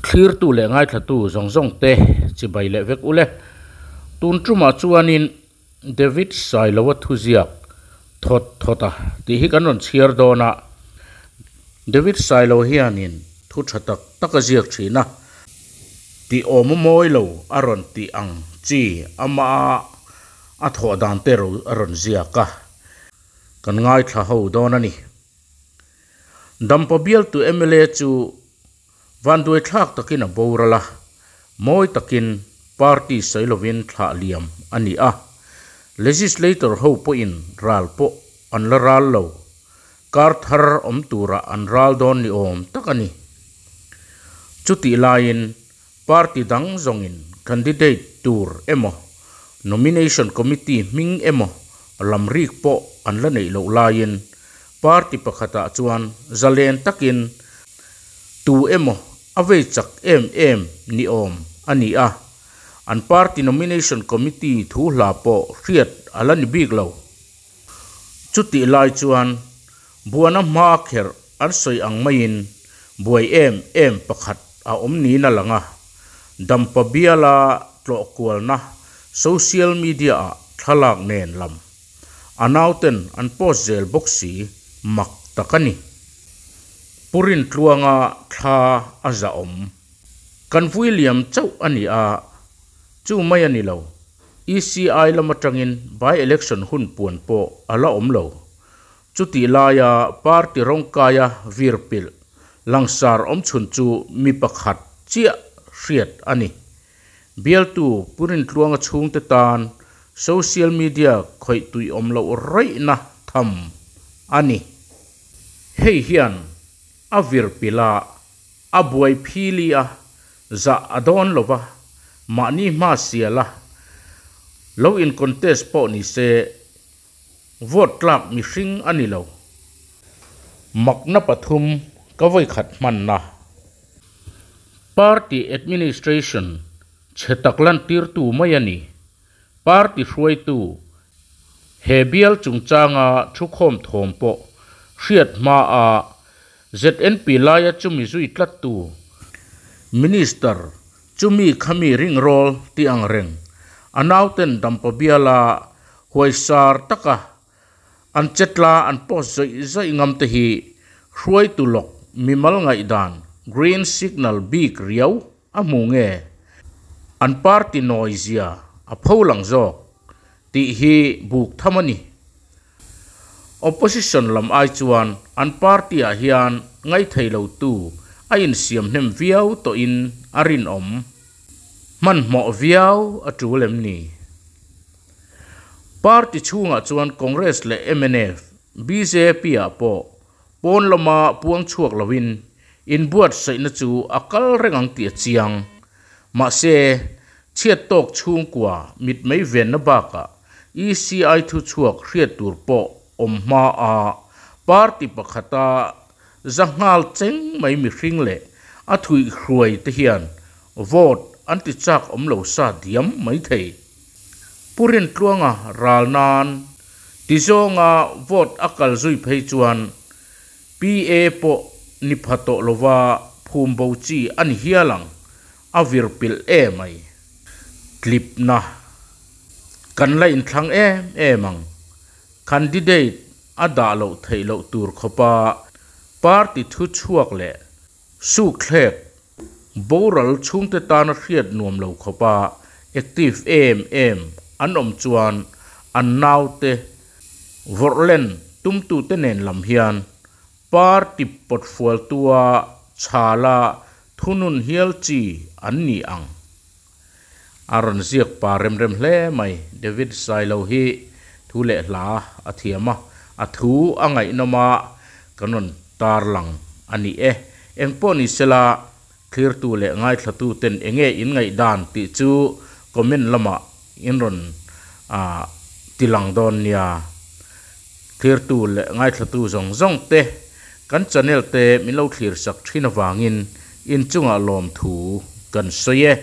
Thlirtu leh ngaithlatu zawng zawng te chibai leh vek ule. Tun tumah chuanin David Sailoa thuziak thawt thawt a tih hi kan rawn chhiar dawn a. David Sailo hianin thu tha tak tak a ziak thin a, tih awm a mawi lo a rawn tih ang chi amah a thawh dan te ro a rawn ziak a, kan ngaithla ho dawn a ni. Dampa bialtu mla chu Vanduai thlak takin a boral a, mawi takin party sawi lovin thlah liam a ni a. Legislator ho pawhin ral pawh an la ral lo, kar thar awm turah an ral dawn ni awm tak a ni. Chutih laiin party dang zawngin candidate tur emaw, nomination committee hming emaw lamrik pawh an la neih loh laiin party pakhatah chuan zalen takin Tu emaw a vei chak em em ni awm a ni a, an party nomination committee thu hla pawh hriat a la ni bik lo. Chutih lai chuan buana hma kherh an sawi ang maiin buai em em pakhat a awm niin a lang a, Dampa biala tlawh kualna social media-ah thlalak nen lam a nauten an post zel bawk si mak tak a ni. Pu Rintluanga thla a zahawm. Kan vui liam chauh a ni a, chu mai a ni lo. ECI lam atangin by election hun puan pawh a la awm lo. Chutih laia party rawngkaia vir pilh langsar awmchhun chu mi pakhat chiah hriat a ni. Bialtu Pu Rintluanga chhungte tan social media khawih tui awm loh raihna tham a ni. Hei hian a vir pilh a, a buai phili a, zah a dawn lo va, mahni hma sial a, lo in contest pawh ni se vote tlak mihring a ni lo. Makna pathum ka vawikhat hmanna. Party administration chhe tak lantirtu mai a ni. Party hruaitu He bial chungchanga thukhawm thawm pawh hriat hmaa ZNP laia chumi zui tlattu Minister chumi khami ringrawl ti ang reng a nauten Dampa biala huaisar taka an chetla an post zawih zawih ngam te hi hruaitu lawk mimal ngaihdan green signal bik riau A hmu nge? An party nawi zia a pho lang zawk tih hi buk tham a ni. Opposition lam ai chuan an party ah hian ngaithei lo tu a insiam hnem viau tawhin a rinawm. Hmanhmawh viau a tul em ni? Party chhungah chuan Congress leh mnf, bjp ah pawh Pawn lama puang chhuak loin inbuatsaihna chu a kal reng ang tih a chiang. Mahse, chhiat tawk chhungkua mitmei venna bakah ECI thuchhuak hriat tur pawh awm hma a party pakhata za nghal cheng mai mihring leh a thuihhruai te hian vote an ti chak awm lo sa diam mai thei. Pu Rintluanga ral nan Tizawnga vote a kal zui phei chuan PA pawh ni pha tawh lova phum bo chi a ni hial ang, a vir pilh e mai. Tlipna kan la inthlang em em ang. Candidate a dah loh theih loh tur khawpa party thu chhuak leh Sukthlek, boral chhungte tana hriat nuam lo khawpa active em em an awm chuan an naute vawrhlen tumtute nen lam hian party pawtfualtua chhala thunun hial chi an ni ang. A rawn ziak pa rem rem hle mai. David Sailo hi thu leh hla a thiam a, a thu a ngaihnawm a, kan rawn tarlang a ni e. Engpawh ni sela, thlirtu leh ngaithlatu ten enge in ngaihdan tih chu comment lamah in rawn tilang dawn nia. Thlirtu leh ngaithlatu zawng zawng te kan channel te min lo thlir sak thin avangin inchungah lawmthu kan sawi e.